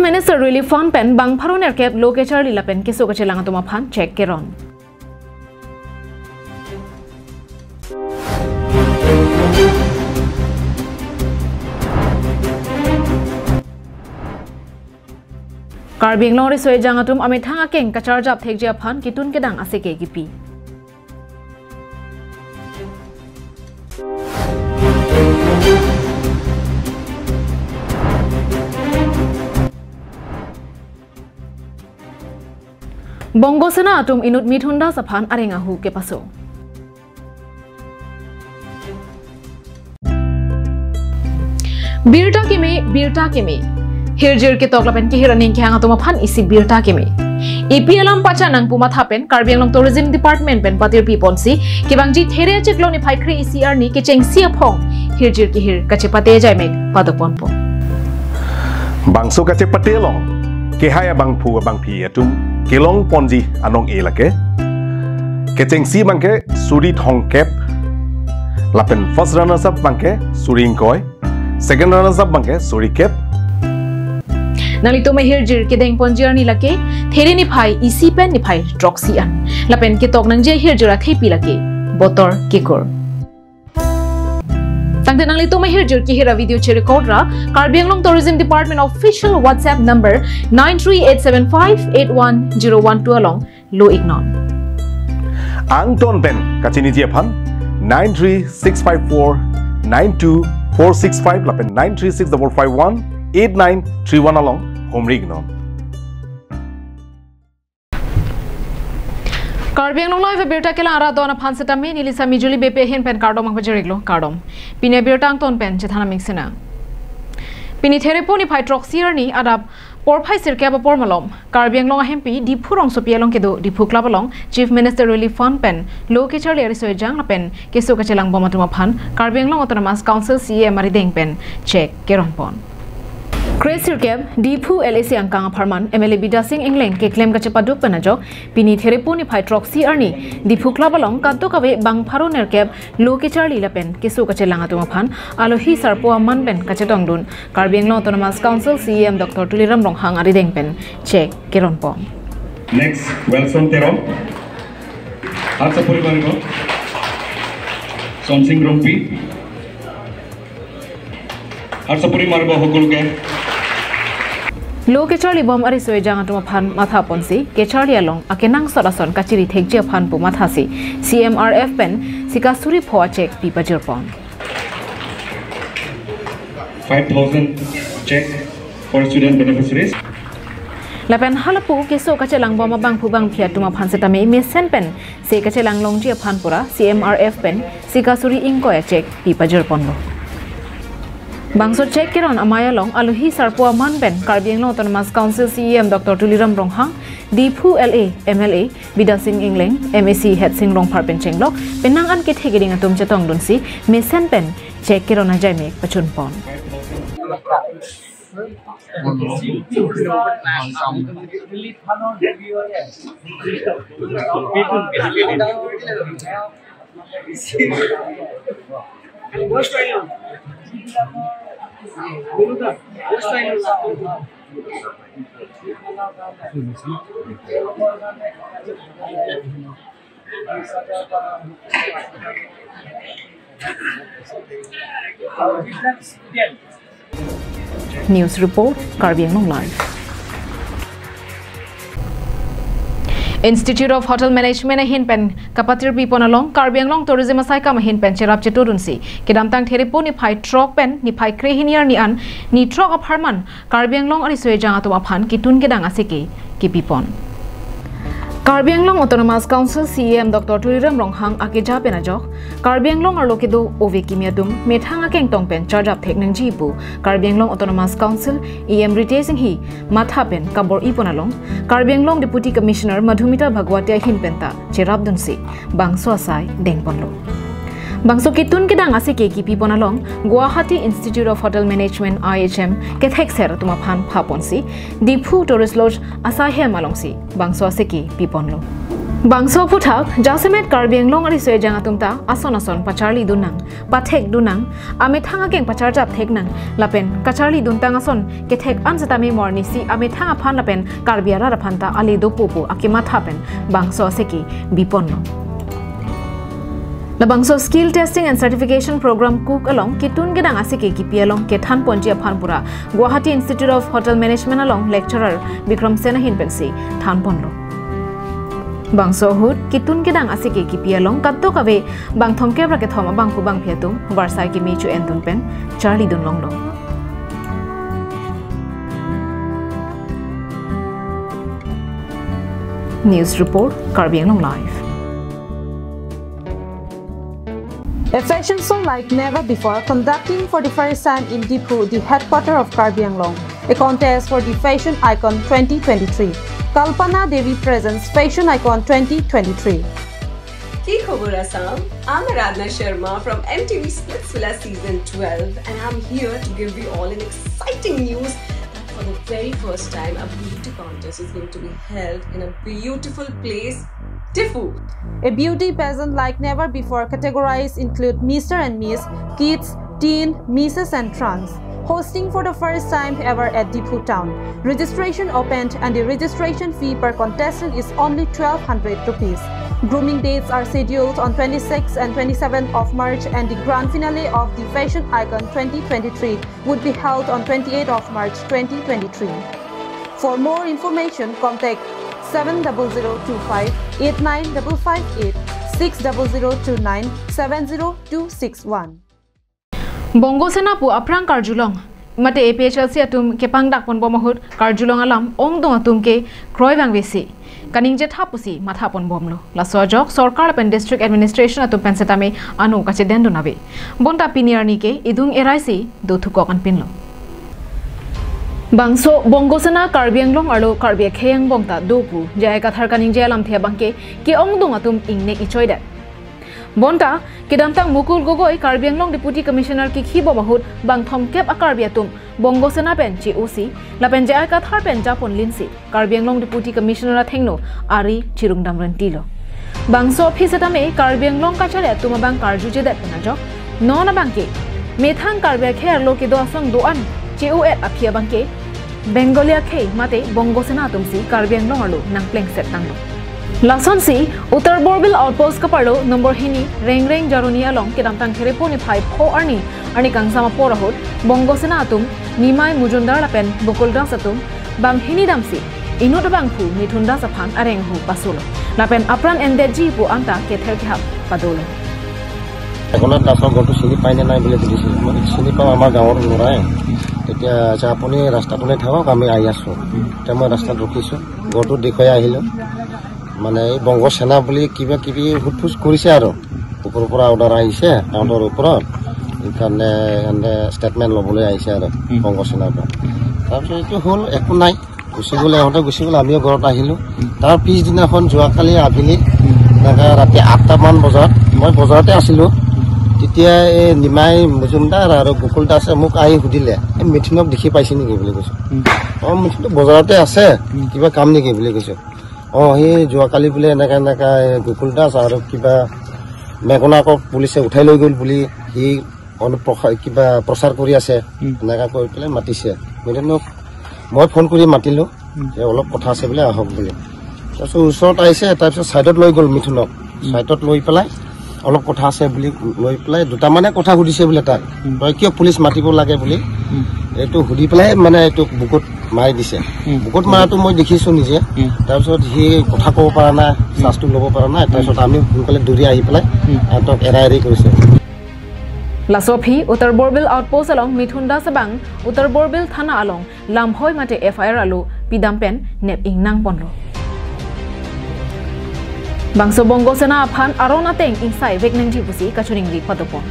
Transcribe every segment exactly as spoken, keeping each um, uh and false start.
Minister Relief Fund pen bang pharo nerkep lo kecharli lapen keso kachelang atum aphan cheque keron. Karbi Anglong riso ejang atum amethang akeng kacharjap thekji aphan kitun kedang aseke kipi. Bongo Sena atum inut mithun das aphan areng ahu kepaso. Birta keme, birta keme. Hirjir ketok lapen kehir aning kehang atum aphan isi birta keme. Ipi alam pachanang pu matha pen Karbi Anglong Tourism Department pen patirpi ponsi kevangji There achiklo niphai kre-isi arni kechengsi aphong hirjir kehir kachepate ajai mek padopon pon. Bangso kachepate along kehai abangphu abangphi atum kelong ponji anong-e lake. Kechengsi abangke suri thomkep, lapen first runners up abangke suri ingkoi, second runners up abangke suri kep. Nanglitum ahirjir kedeng ponji arni lake There niphai isi pen niphai throksi an. Lapen ketok nangji ahirjir athepi lake Botor Kekur. Tangte nanglitum ahirjir kehir avideo cherecord ra Karbi Anglong Tourism Department official WhatsApp number nine three eight seven five eight one zero one two along lo iknon. Angton pen kachiniji aphan nine three six five four nine two four six five lapen nine three six double five one eight nine three one along humri iknon. Karbi Anglong Live abirta kelang arat do-an aphan setame neli Sami Juli Beypi ahin pen kardom nangpajir-iklo, kardom. Pini abirta angton pen chethan amik sena. Pini Therepo niphai throksi arni adap porphai sirkep apor malom Karbi Anglong ahempi Diphu rongsopi along kedo Diphu Club along Chief Minister Relief Fund pen lo kecharli ariso ejang lapen keso kachelang bom atum aphan Karbi Anglong Autonomous Council C E M arideng pen cheque keron pon. Kre sirkep Diphu L A C angkang apharman M L A Bidya Sing Engleng keklem kachepaduk pen ajok pini Therepo niphai throksi arni Diphu Club along kadokave bang pharo nerkep lo kecharli lapen keso kachelang atum aphan alohi sarpo aman pen kachetongdun Karbi Anglong Autonomous Council C E M Doctor Tuliram Ronghang arideng pen cheque keron pon. Next, Wilson Teron. হাত চাপৰি মাৰিব। চনসিং ৰংপি। হাত চাপৰি মাৰিব সকলোকে। Lo kecharli bom ariso ejang atum aphan matha ponsi kecharli along akenangsot ason kachiri thekji aphan pu mathasi C M R F pen sika suri pho a-cheque pi pajir pon. Five thousand cheque for student beneficiaries. Lapen halapu keso kachelang bom abangphu bangphi atum aphan setame mesen pen se kachelang longji aphan pura C M R F pen sika suri ingkoi a-cheque pi pajir ponlo. Bangso cheque keron amei along alohi sarpo aman pen Karbi Anglong Autonomous Council C E M Doctor Tuliram Ronghang, Diphu L A, M L A Bidya Sing Engleng, M A C Hetsing Rongphar pen chenglok penang an kethe keding atum chetongdunsi mesen pen cheque keron ajai mek pachun pon. News report, Karbi Anglong Live. Institute of Hotel Management ahin pen kapatirpi pon along Karbi Anglong Tourism asaikam ahin pen cherap chetodunsi kedamtang Therepo niphai throk pen niphai kre-hini arni an ni throk apharman Karbi Anglong ariso ejang atum aphan kitun kedang aseke kipi pon. Karbi Anglong Autonomous Council C E M Doctor Tuliram Ronghang akeja pen ajok Karbi Anglong arlo kedo ove kimi atum methang akengtong pen charjap thek nangji pu Karbi Anglong Autonomous Council E M Ritesh Enghi matha pen kabor-i pon along Karbi Anglong Deputy Commissioner Madhumita Bhagwati ahin penta cherapdunsi bangso asai dengponlo. Bangso kitun kedang aseke kipi pon along Guwahati Institute of Hotel Management, I H M kethekser atum aphan phaponsi Diphu Tourist Lodge asai hem alongsi bangso aseke piponlo. Bangso aphuthak, jasemet Karbi Anglong ariso ejang atum ta ason ason pacharli dun nang, pathek dun nang, amethang akeng pacharjap thek nang, lapen kacharli duntang ason kethek an setame mo arnisi amethang aphan lapen Karbi arat aphan ta ale dopo pu akematha pen bangso aseke biponlo. Labangso Skill Testing and Certification Program KUCC along kitun kedang aseke kipi along kethan ponji aphan pura Guwahati Institute of Hotel Management along lecturer Bikram Sen ahin pensi than ponlo. Bangso ahut kitun kedang aseke kipi along kadokave bang thomkep ra kethom abangphu bangphi atum varsai kimi chu-en dun pen charli dun longlo. News report, Karbi Anglong Live. A fashion show like never before, conducting for the first time in Diphu, the headquarter of Karbi Anglong. A contest for the fashion icon twenty twenty-three. Kalpana Devi presents Fashion Icon twenty twenty-three. Ki khobor Assam? I'm Aradhna Sharma from M T V Splitsvilla Season twelve, and I'm here to give you all an exciting news that for the very first time, a beauty contest is going to be held in a beautiful place, Diphu. A beauty pageant like never before. Categories include Mister and Miss, Kids, Teen, Misses and Trans. Hosting for the first time ever at Diphu town. Registration opened and the registration fee per contestant is only twelve hundred rupees. Grooming dates are scheduled on twenty-sixth and twenty-seventh of March, and the grand finale of the Fashion Icon twenty twenty-three would be held on twenty-eighth of March twenty twenty-three. For more information, contact seven double zero two five eight nine double five eight, six double zero two nine seven zero two six one. Bongo Sena pu aphrang karjulong mate A P H L C atum kepangdak ponbom ahut karjulong alam ongdung atum ke kroi vangvesi kaningje tha pusi matha ponbomlo. Laso ajok sorkar lapen district administration atum pen setame ano kachedendun ave. Bonta pini arni ke idung eraisi dothukok anpinlo. Bangso Bongo Sena Karbi Anglong arlo Karbi akhei angbong ta do pu J I Kathar kaningje alamthe abangke ke-ongdung atum ingnek ichoidet. Bonta kedamtang Mukul Gogoi Karbi Anglong Deputy Commissioner kikhi bom ahut bang thomkep a-Karbi atum Bongo Sena pen che-osi lapen J I Kathar pen japon linsi Karbi Anglong Deputy Commissioner athengno ari chirungdam rentilo. Bangso aphi setame Karbi Anglong kachari atum abang karjujedet pen ajok non abangke methang Karbi akhei arlo kedo asong do-an che-o-et aphi abangke Bengali akhei mate Bongo Sena atumsi Karbi Anglong arlo nangplengset tanglo. Lasonsi Uttar Borbil Outpost kaparlo number hini Rengreng Jaruni along kedamtang Khereponi phai pho arni arni kangsam apor ahut Bongo Sena atum Nimai Mujumdar lapen Gokul Das atum banghini damsi inut abangphu Mithun Das aphan areng ahu pasolo. Lapen apran endetji pu anta kether kehap padolo. এখন দাসৰ ঘৰটো চিনি পাই নে নাই বুলি সুধিছিল। মই চিনি পাওঁ, আমাৰ গাঁৱৰ ল'ৰাই। তেতিয়া আচ্ছা, আপুনি ৰাস্তাটোলৈ থাকক, আমি আহি আছোঁ। তেতিয়া মই ৰাস্তাত ৰখিছোঁ, ঘৰটো দেখুৱাই আহিলোঁ। মানে এই বংগ সেনা বুলি কিবা কিবি সোধ-পোছ কৰিছে আৰু, ওপৰৰ পৰা অৰ্ডাৰ আহিছে তাহাঁতৰ ওপৰত, সেইকাৰণে এনে ষ্টেটমেণ্ট ল'বলৈ আহিছে আৰু উম। বংগ সেনাৰ পৰা। তাৰপিছত এইটো হ'ল, একো নাই, গুচি গ'লে, ইহঁতে গুচি গ'লে, আমিও ঘৰত আহিলোঁ। তাৰ পিছদিনাখন যোৱাকালি আবেলি উম। এনেকৈ ৰাতি আঠটামান বজাত মই বজাৰতে আছিলোঁ, তেতিয়া এই নিমাই মজুমদাৰ আৰু গোকুল দাসে মোক আহি সুধিলে, "এই মিথুনক দেখি পাইছে নেকি?" বুলি কৈছোঁ। উম। "অ, মিথুনটো বজাৰতে আছে, উম। কিবা কাম নেকি?" বুলি কৈছোঁ। "অ, সেই যোৱাকালি বোলে এনেকা এনেকা এই গোকুল দাস আৰু কিবা মেঘনাকক পুলিচে উঠাই লৈ গ'ল বুলি সি অনুপ্ৰসাৰ, কিবা প্ৰচাৰ কৰি আছে।" উম। এনেকা কৈ পেলাই মাতিছে। মিথুনক মই ফোন কৰি মাতিলোঁ উম। যে অলপ কথা আছে বোলে, আহক বুলি। তাৰপিছত ওচৰত আহিছে, তাৰপিছত ছাইডত লৈ গ'ল মিথুনক। উম। ছাইডত লৈ পেলাই অলপ কথা আছে বুলি লৈ পেলাই দুটামানে কথা সুধিছে বোলে তাক, উম। "তই কিয় পুলিচ মাতিব লাগে?" বুলি উম। এইটো সুধি পেলাই মানে এইটো বুকুত মাৰি দিছে। উম। বুকুত মাৰাটো মই দেখিছোঁ নিজে। উম। তাৰপিছত সি কথা ক'ব পৰা নাই, উম। শ্বাসটো ল'ব পৰা নাই। তাৰপিছত উম। আমি সোনকালে দৌৰি আহি পেলাই উম। তাক এৰা এৰি কৰিছোঁ। Laso aphi Uttar Borbil Outpost along Mithun Das abang Uttar Borbil Thana along lamhoi mate F I R arlo pidam pen nep ingnang ponlo. Bangso Bongo Sena aphan aron ateng ingsai vek nangji pusi kachiningri padopon.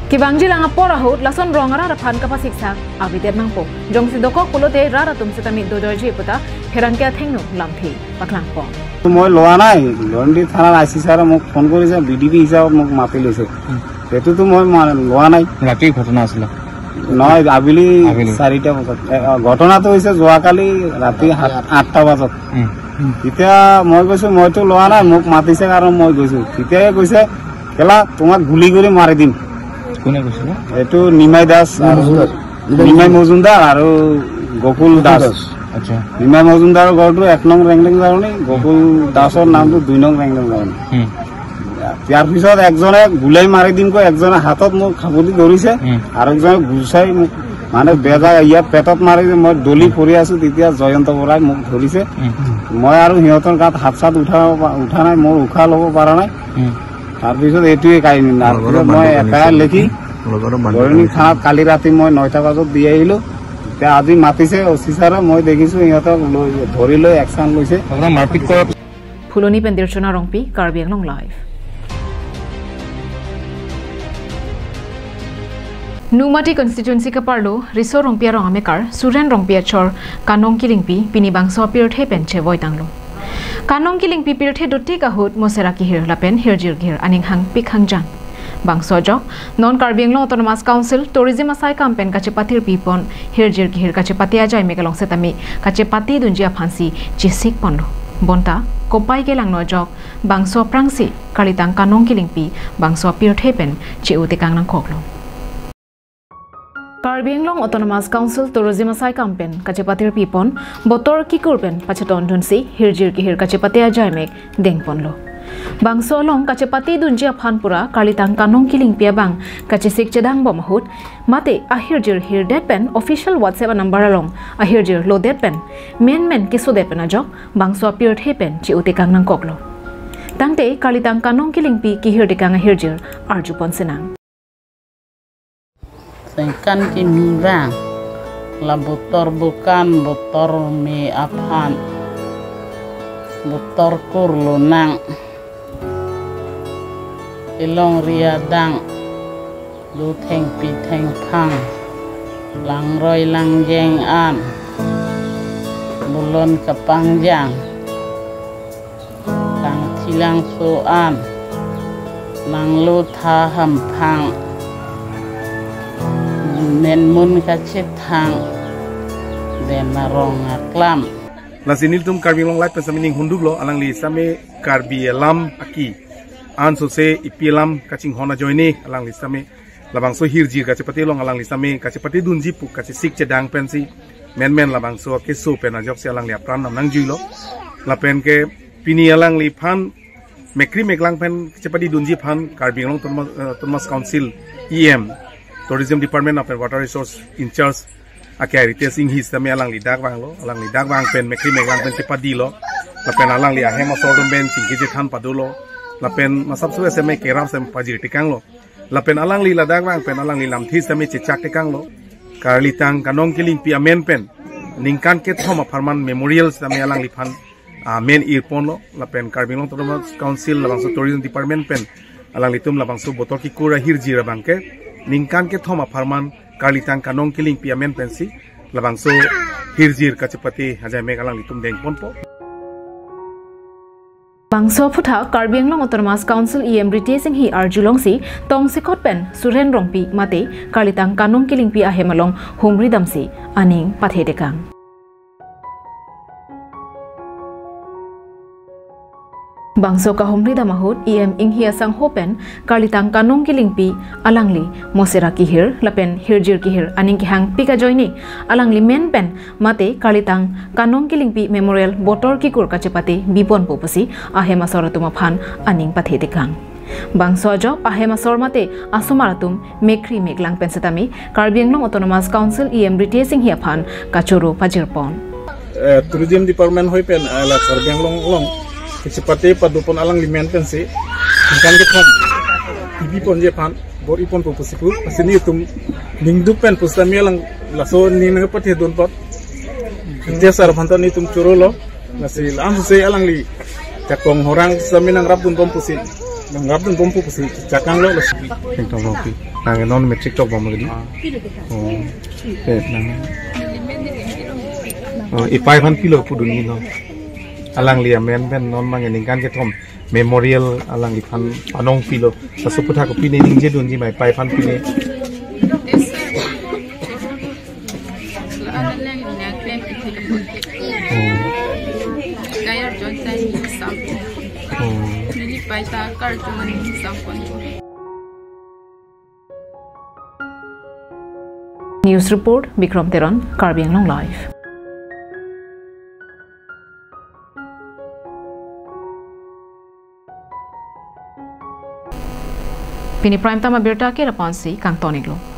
Kevangjilang apor ahut lason rong arat aphan kapasiksak avedet nangpo. Jongsi dokok pulote rat atum setame dojoiji puta pherangke athengno lamthe paklangpon. মই লোৱা নাই, লণ্ডি থানাৰ I C ছাৰে মোক ফোন কৰিছে, B D P হিচাপত মোক মাতি লৈছে। উম। সেইটোতো মই মা-, লোৱা নাই। ৰাতিৰ ঘটনা আছিলে? নহয়, আবেলি আবেলি। চাৰিটা বজাত। এ, অ, ঘটনাটো হৈছে যোৱাকালি ৰাতি সাত, আঠটা বজাত। উম। তেতিয়া মই কৈছো, "মইতো লোৱা নাই, মোক মাতিছে কাৰণে মই গৈছো।" তেতিয়াই কৈছে, "কেলা, তোমাক গুলি কৰি মাৰি দিম।" কোনে কৈছিলে? এইটো নিমাই দাস আৰু মজুমদাৰ। নিমাই মজুমদাৰ আৰু গকুল দাস। আচ্ছা। নিমাই মজুমদাৰৰ ঘৰটো এক নং ৰেংলেং জাৰণী, গকুল দাসৰ নামটো দুই নং ৰেংলেং জাৰণী। হুম। ইয়াৰ পিছত একজনে গুলাই মাৰি দিম কৈ একজনে হাতত মোক খাবুলি ধৰিছে, হুম। আৰু একজনে গুচাই মোক মানে বেজা ইয়াত পেটত মাৰি মই দলি পৰি আছো, তেতিয়া জয়ন্ত বৰাই মোক ধৰিছে। হুম। মই আৰু সিহঁতৰ গাত হাত চাত উঠা, উঠা নাই, মোৰ উশাহ ল'ব পৰা নাই। হুম। তাৰপিছত এইটোৱে কাহিনী। তাৰপিছত মই এফ আই আৰ লিখি লগৰ মানুহ দৈনিক থানাত কালি ৰাতি মই নটা বজাত দি আহিলো। এতিয়া আজি মাতিছে অ চি ছাৰে, মই দেখিছো সিহঁতক লৈ, ধৰি লৈ একশ্যন লৈছে। আপোনাৰ মাৰপিট কৰা ফুলনি পেণ্ডিৰ Chuna Rongpi, Karbi Anglong live. Nomati constituency keparlo Riso Rongpi arong amekar Suren Rongpi achor Kanong Kilingpi pini bangso apirthe pen chevoi tanglo. Kanong Kilingpi pirthe dotik ahut mosera kehir lapen hirjir kehir aning hangpik hangjang. Bangso ajok non Karbi Anglong Autonomous Council Tourism asaikam pen kachepatirpi pon hirjir kehir kachepate ajai mek along setame kachepate dunji aphansi chesik ponlo. Bonta kopai kelangno ajok bangso aphrangsi kalitang Kanong Kilingpi bangso apirthe pen che-o tekang nangkoklo. Karbi Anglong Autonomous Council Tourism asaikam pen kachepatirpi pon botor kikur pen pachetong dunsi hirjir kehir kachepate ajai mek deng ponlo. Bangso along kachepate dunji aphan pura kalitang Kanong Kilingpi abang kachesik chedang bom ahut mate ahirjir hirdet pen official WhatsApp number along ahirjir lodet pen men men kesodet pen ajok bangso apirthe pen che-o tekang nangkoklo. Tangte kalitang Kanong Kilingpi kehir tekang ahirjir arju pon senang. Sengkan kimi bang, la botor bukan, botor me aphan, botor kur lonang, ilong ria dang, do thengpi thengphang, langroi langjeng an, bulon kapangjang, langthi langso an, nanglo tha hamphang, menmun kachethang, den arong aklam. Lasi nelitum Karbi Anglong Live pen sami ning hunduklo, alangli sami Karbi alam aki. Ansose ipi alam kachinghon ajoine, alangli sami labangso hirjir kachepate along alangli sami kachepate dunji pu kachesik chedang pensi menmen labangso keso pen ajoksi alangli apran nam nangjuilo. Lapen ke pini alangliphan mekri meklang pen chepate dunji aphan Karbi Anglong Autonomous, eh, Autonomous Council E M, Tourism Department lapen Water Resource in charge ake Ritesh Enghi sitame alangli dak vanglo, alangli dak vang pen mekri meklang pen chepadilo, lapen alangli ahem asor atum pen chingki chethan padolo, lapen masap su S M A kerap sem pajir tekanglo, lapen alangli ladak vang pen alangli lamthi sitame chechak tekanglo. Karlitang Kanong Kilingpi amen pen ningkan kethom apharman memorial sitame alangliphan amen irponlo, lapen Karbi Anglong Autonomous Council labangso Tourism Department pen alanglitum labangso botor kikur ahirjir abangke ningkan kethom apharman Karlitang Kanong Kilingpi amen pensi labangso hirjir kachepate ajai mek alanglitum deng ponpo. Bangso aphuthak Karbi Anglong Autonomous Council E M Ritesh Enghi arjulongsi tongsekot pen Suren Rongpi mate Karlitang Kanong Kilingpi ahem along humri damsi aning pathe tekang. Bangso kahumri dam ahut E M Enghi asangho pen Karlitang Kanong Kilingpi alangli mosera kehir lapen hirjir kehir aning kehangpik ajoine alangli men pen mate Karlitang Kanong Kilingpi Memorial botor kikur kachepate biponpo pusi ahem asor atum aphan aning pathe tekang. Bangso ajok ahem asor mate asomar atum mekri meklang pen setame Karbi Anglong Autonomous Council E M Ritesh Enghi aphan kachoro pajirpon. Eh, Tourism Department hoi pen, eh, la Karbi Anglong along kachepate padopon alangli men pensi ningkan kethom pipi ponji aphan bor-i ponpo pusi pu, lasi nelitum ningduk pen pusitame alang laso ning nangpathe dun apot. Ritesh sir aphan ta nelitum chorolo. Lasi lam se alangli jakong horang sami nangrap dun bom pusi, nangrap dun bom pu pusi chakanglo lasi. Kingtong Rongpi. Nang non matric chok bom lagi. Ah. Oh. Eh, nang. Oh, ipai aphan pilo pudun ni no. Alangli amen pen non mang ningkan kethom memorial alangliphan anong pilo. Laso aphuthak pine ningje dunji ma ipai aphan pine. Oh. Sampo. Neli paita kartu mani sampo. News report, Bikram Teron, Karbi Anglong Live. Pini prime time abirta ke lapu-ansi kangton-iklo.